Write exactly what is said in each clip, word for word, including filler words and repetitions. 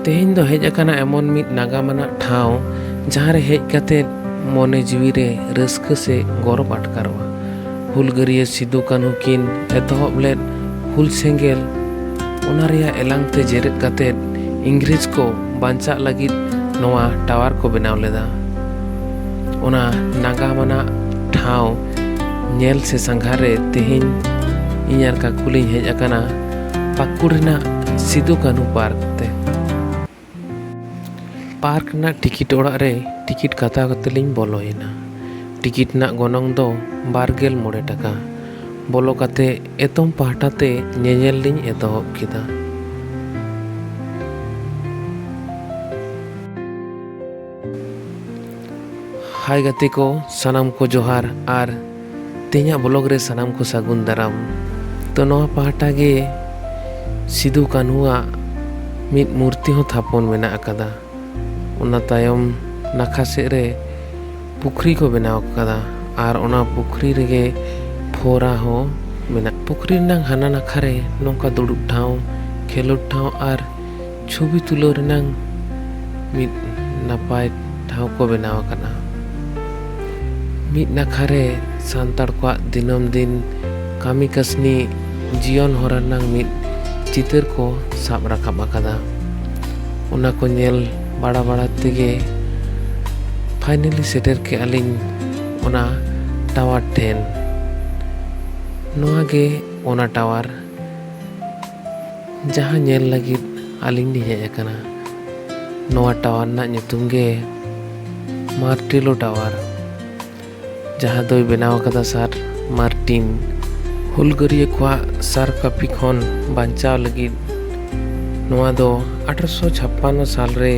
ᱛᱮᱦᱮᱧ ᱫᱚ ᱦᱮᱡ ᱟᱠᱟᱱᱟ ᱮᱢᱚᱱ ᱢᱤᱫ ᱱᱟᱜᱟᱢ ᱟᱱᱟᱜ ᱴᱷᱟᱶ, ᱡᱟᱦᱟᱸ ᱨᱮ ᱦᱮᱡ ᱠᱟᱛᱮ ᱢᱚᱱᱮ ᱡᱤᱣᱤ ᱨᱮ ᱨᱟᱹᱥᱠᱟᱹ ᱥᱮ ᱜᱚᱨᱚᱵ ᱟᱴᱠᱟᱨᱚᱜᱼᱟ᱾ ᱦᱩᱞᱜᱟᱹᱨᱤᱭᱟᱹ ᱥᱤᱫᱩ ᱠᱟᱹᱱᱦᱩ ᱠᱤᱱ ᱮᱛᱚᱦᱚᱵ ᱞᱮᱫ ᱦᱩᱞ ᱥᱮᱸᱜᱮᱞ, ᱚᱱᱟ ᱨᱮᱭᱟᱜ ᱮᱞᱟᱝ ᱛᱮ ᱡᱮᱨᱮᱫ ᱠᱟᱛᱮ ᱤᱝᱨᱮᱡᱽ ᱠᱚ ᱵᱟᱧᱪᱟᱜ ᱞᱟᱹᱜᱤᱫ ᱱᱚᱣᱟ ᱴᱟᱣᱟᱨ ᱠᱚ ᱵᱮᱱᱟᱣ ᱞᱮᱫᱟ᱾ ᱚᱱᱟ ᱱᱟᱜᱟᱢ ᱟᱱᱟᱜ ᱴᱷᱟᱶ ᱧᱮᱞ ᱥᱮ ᱥᱟᱸᱜᱷᱟᱨ ᱨᱮ ᱛᱮᱦᱮᱧ ᱤᱧ ᱟᱨ ᱠᱟᱠᱩ ᱞᱤᱧ ᱦᱮᱡ ᱟᱠᱟᱱᱟ ᱯᱟᱹᱠᱩᱲ ᱨᱮᱱᱟᱜ ᱥᱤᱫᱩ ᱠᱟᱹᱱᱦᱩ ᱯᱟᱨᱠ ᱛᱮ᱾ ᱯᱟᱨᱠ ᱨᱮᱱᱟᱜ ᱴᱤᱠᱤᱴ ᱚᱲᱟᱜ ᱨᱮ ᱴᱤᱠᱤᱴ ᱠᱟᱛᱟᱣ ᱠᱟᱛᱮ ᱞᱤᱧ ᱵᱚᱞᱚᱭᱮᱱᱟ᱾ ᱴᱤᱠᱤᱴ ᱨᱮᱱᱟᱜ ᱜᱚᱱᱚᱝ ᱫᱚ ᱵᱟᱨ ᱜᱮᱞ ᱢᱚᱬᱮ ᱴᱟᱠᱟ᱾ ᱵᱚᱞᱚ ᱠᱟᱛᱮ ᱮᱛᱚᱢ ᱯᱟᱦᱴᱟ ᱛᱮ ᱧᱮᱧᱮᱞ ᱞᱤᱧ ᱮᱛᱚᱦᱚᱵ ᱠᱮᱫᱟ᱾ ᱦᱟᱭ ᱜᱟᱛᱮ ᱠᱚ, ᱥᱟᱱᱟᱢ ᱠᱚ ᱡᱚᱦᱟᱨ ᱟᱨ ᱛᱮᱦᱮᱧᱟᱜ ᱵᱞᱚᱜ ᱨᱮ ᱥᱟᱱᱟᱢ ᱠᱚ ᱥᱟᱹᱜᱩᱱ ᱫᱟᱨᱟᱢ᱾ ᱛᱚ, ᱱᱚᱣᱟ ᱯᱟᱦᱴᱟ ᱜᱮ ᱥᱤᱫᱩ ᱠᱟᱹᱱᱦᱩᱣᱟᱜ ᱢᱤᱫ ᱢᱩᱨᱛᱤ ᱦᱚᱸ ᱛᱷᱟᱯᱚᱱ ᱢᱮᱱᱟᱜ ᱟᱠᱟᱫᱟ᱾ ᱚᱱᱟ ᱛᱟᱭᱚᱢ ᱱᱟᱠᱷᱟ ᱥᱮᱫ ᱨᱮ ᱯᱩᱠᱷᱨᱤ ᱠᱚ ᱵᱮᱱᱟᱣ ᱟᱠᱟᱫᱟ ᱟᱨ ᱚᱱᱟ ᱯᱩᱠᱷᱨᱤ ᱨᱮᱜᱮ ᱯᱷᱳᱨᱟ ᱦᱚᱸ ᱢᱮᱱᱟᱜ᱾ ᱯᱩᱠᱷᱨᱤ ᱨᱮᱱᱟᱝ ᱦᱟᱱᱟ ᱱᱟᱠᱷᱟ ᱨᱮ ᱱᱚᱝᱠᱟ ᱫᱩᱲᱩᱵ ᱴᱷᱟᱶ, ᱠᱷᱮᱞᱳᱰ ᱴᱷᱟᱶ ᱟᱨ ᱪᱷᱚᱵᱤ ᱛᱩᱞᱟᱹᱣ ᱨᱮᱱᱟᱝ ᱢᱤᱫ ᱱᱟᱯᱟᱭ ᱴᱷᱟᱶ ᱠᱚ ᱵᱮᱱᱟᱣ ᱟᱠᱟᱫᱼᱟ᱾ ᱢᱤᱫ ᱱᱟᱠᱷᱟ ᱨᱮ ᱥᱟᱱᱛᱟᱲ ᱠᱚᱣᱟᱜ ᱫᱤᱱᱟᱹᱢ ᱫᱤᱱ ᱠᱟᱹᱢᱤ ᱠᱟᱹᱥᱱᱤ ᱡᱤᱭᱚᱱ ᱦᱚᱨᱟ ᱨᱮᱱᱟᱝ ᱢᱤᱫ ᱪᱤᱛᱟᱹᱨ ᱠᱚ ᱥᱟᱵ ᱨᱟᱠᱟᱵ ᱟᱠᱟᱫᱟ᱾ ᱚᱱᱟ ᱠᱚ ᱧᱮᱞ ᱵᱟᱲᱟ ᱵᱟᱲᱟ ᱛᱮᱜᱮ finally ᱥᱮᱴᱮᱨ ᱠᱮᱜᱼᱟ ᱞᱤᱧ ᱚᱱᱟ ᱴᱟᱣᱟᱨ ᱴᱷᱮᱱ᱾ ᱱᱚᱣᱟ ᱜᱮ ᱚᱱᱟ ᱴᱟᱣᱟᱨ, ᱡᱟᱦᱟᱸ ᱧᱮᱞ ᱞᱟᱹᱜᱤᱫ ᱟᱹᱞᱤᱧ ᱞᱤᱧ ᱦᱮᱡ ᱟᱠᱟᱱᱟ᱾ ᱱᱚᱣᱟ ᱴᱟᱣᱟᱨ ᱨᱮᱱᱟᱜ ᱧᱩᱛᱩᱢ ᱜᱮ ᱢᱟᱨᱴᱮᱞᱳ ᱴᱟᱣᱟᱨ, ᱡᱟᱦᱟᱸ ᱫᱚᱭ ᱵᱮᱱᱟᱣ ᱟᱠᱟᱫᱟ ᱥᱟᱨ ᱢᱟᱨᱴᱤᱱ᱾ ᱦᱩᱞᱜᱟᱹᱨᱤᱭᱟᱹ ᱠᱚᱣᱟᱜ ᱥᱟᱨ ᱠᱟᱹᱯᱤ ᱠᱷᱚᱱ ᱵᱟᱧᱪᱟᱣ ᱞᱟᱹᱜᱤᱫ ᱱᱚᱣᱟ ᱫᱚ ᱟᱴᱷᱨᱚᱥᱚ ᱪᱷᱟᱯᱯᱟᱱᱱᱚ ᱥᱟᱞ ᱨᱮ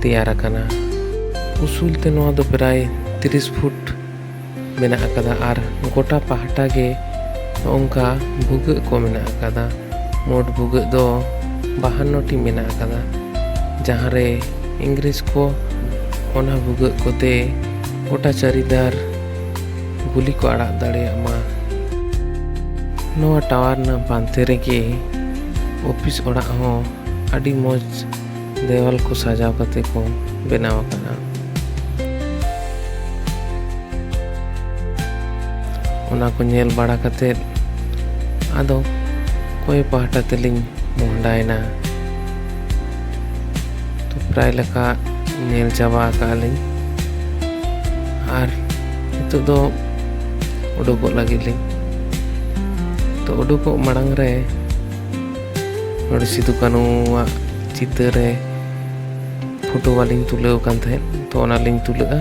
ᱛᱮᱭᱟᱨ ᱟᱠᱟᱱᱟ᱾ ᱩᱥᱩᱞ ᱛᱮ ᱱᱚᱣᱟ ᱫᱚ ᱯᱨᱟᱭ ᱛᱤᱨᱤᱥ ᱯᱷᱩᱴ ᱢᱮᱱᱟᱜ ᱟᱠᱟᱫᱟ ᱟᱨ ᱜᱚᱴᱟ ᱯᱟᱦᱴᱟ ᱜᱮ ᱱᱚᱝᱠᱟ ᱵᱷᱩᱜᱟᱹᱜ ᱠᱚ ᱢᱮᱱᱟᱜ ᱟᱠᱟᱫᱟ᱾ ᱢᱳᱴ ᱵᱷᱩᱜᱟᱹᱜ ᱫᱚ ᱵᱟᱦᱟᱱᱱᱚ ᱴᱤ ᱢᱮᱱᱟᱜ ᱟᱠᱟᱫᱟ, ᱡᱟᱦᱟᱸ ᱨᱮ ᱤᱝᱨᱮᱡᱽ ᱠᱚ ᱚᱱᱟ ᱵᱷᱩᱜᱟᱹᱜ ᱠᱚᱛᱮ ᱜᱚᱴᱟ ᱪᱟᱹᱨᱤᱫᱷᱟᱨ ᱜᱩᱞᱤ ᱠᱚ ᱟᱲᱟᱜ ᱫᱟᱲᱮᱭᱟᱜ ᱢᱟ᱾ ᱱᱚᱣᱟ ᱴᱟᱣᱟᱨ ᱨᱮᱱᱟᱜ ᱯᱟᱱᱛᱮ ᱨᱮᱜᱮ ᱚᱯᱷᱤᱥ ᱚᱲᱟᱜ ᱦᱚᱸ ᱟᱹᱰᱤ ᱢᱚᱡᱽ ᱫᱮᱣᱟᱞ ᱠᱚ ᱥᱟᱡᱟᱣ ᱠᱟᱛᱮ ᱠᱚ ᱵᱮᱱᱟᱣ ᱟᱠᱟᱫᱼᱟ᱾ ᱚᱱᱟ ᱠᱚ ᱧᱮᱞ ᱵᱟᱲᱟ ᱠᱟᱛᱮ ᱟᱫᱚ ᱠᱚᱭ ᱯᱟᱦᱴᱟ ᱛᱮᱞᱤᱧ ᱢᱚᱦᱰᱟᱭᱮᱱᱟ᱾ ᱛᱚ ᱯᱨᱟᱭ ᱞᱮᱠᱟ ᱧᱮᱞ ᱪᱟᱵᱟ ᱟᱠᱟᱫ ᱞᱤᱧ᱾ ᱟᱨ ᱱᱤᱛᱚᱜ ᱫᱚ ᱩᱰᱩᱠᱚᱜ ᱞᱟᱹᱜᱤᱫ ᱞᱤᱧ᱾ ᱛᱚ ᱩᱰᱩᱠᱚᱜ ᱢᱟᱲᱟᱝ ᱨᱮ ᱱᱚᱰᱮ ᱥᱤᱫᱩ ᱠᱟᱹᱱᱩᱣᱟᱜ ᱪᱤᱛᱟᱹᱨ ᱨᱮ ᱯᱷᱳᱴᱳ ᱵᱟᱞᱤᱧ ᱛᱩᱞᱟᱹᱣ ᱟᱠᱟᱱ ᱛᱟᱦᱮᱸᱫ, ᱛᱚ ᱚᱱᱟᱞᱤᱧ ᱛᱩᱞᱟᱹᱜᱼᱟ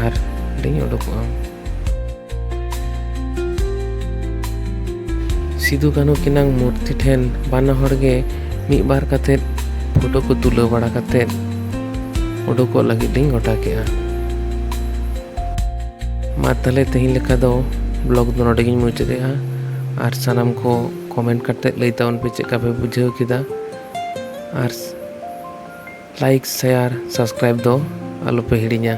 ᱟᱨ ᱞᱤᱧ ᱩᱰᱩᱠᱚᱜᱼᱟ᱾ ᱥᱤᱫᱩ ᱠᱟᱹᱱᱦᱩ ᱠᱤᱱᱟᱝ ᱢᱩᱨᱛᱤ ᱴᱷᱮᱱ ᱵᱟᱱᱟ ᱦᱚᱲ ᱜᱮ ᱢᱤᱫ ᱵᱟᱨ ᱠᱟᱛᱮᱫ ᱯᱷᱳᱴᱳ ᱠᱚ ᱛᱩᱞᱟᱹᱣ ᱵᱟᱲᱟ ᱠᱟᱛᱮᱫ ᱩᱰᱩᱠᱚᱜ ᱞᱟᱹᱜᱤᱫ ᱞᱤᱧ ᱜᱚᱴᱟ ᱠᱮᱜᱼᱟ᱾ ᱢᱟ ᱛᱟᱦᱞᱮ ᱛᱮᱦᱮᱧ ᱞᱮᱠᱟ ᱫᱚ ᱵᱞᱚᱜ ᱫᱚ ᱱᱚᱰᱮ ᱜᱤᱧ ᱢᱩᱪᱟᱹᱫᱮᱜᱼᱟ᱾ ᱟᱨ ᱥᱟᱱᱟᱢ ᱠᱚ ᱠᱚᱢᱮᱱᱴ ᱠᱟᱛᱮᱫ ᱞᱟᱹᱭ ᱛᱟᱵᱚᱱ ᱯᱮ ᱪᱮᱫ ᱞᱮᱠᱟ ᱯᱮ ᱵᱩᱡᱷᱟᱹᱣ ᱠᱮᱫᱟ᱾ ᱟᱨ ᱞᱟᱭᱤᱠ, ᱥᱮᱭᱟᱨ, ᱥᱟᱵᱥᱠᱨᱟᱭᱤᱵ ᱫᱚ ᱟᱞᱚᱯᱮ ᱦᱤᱲᱤᱧᱟ᱾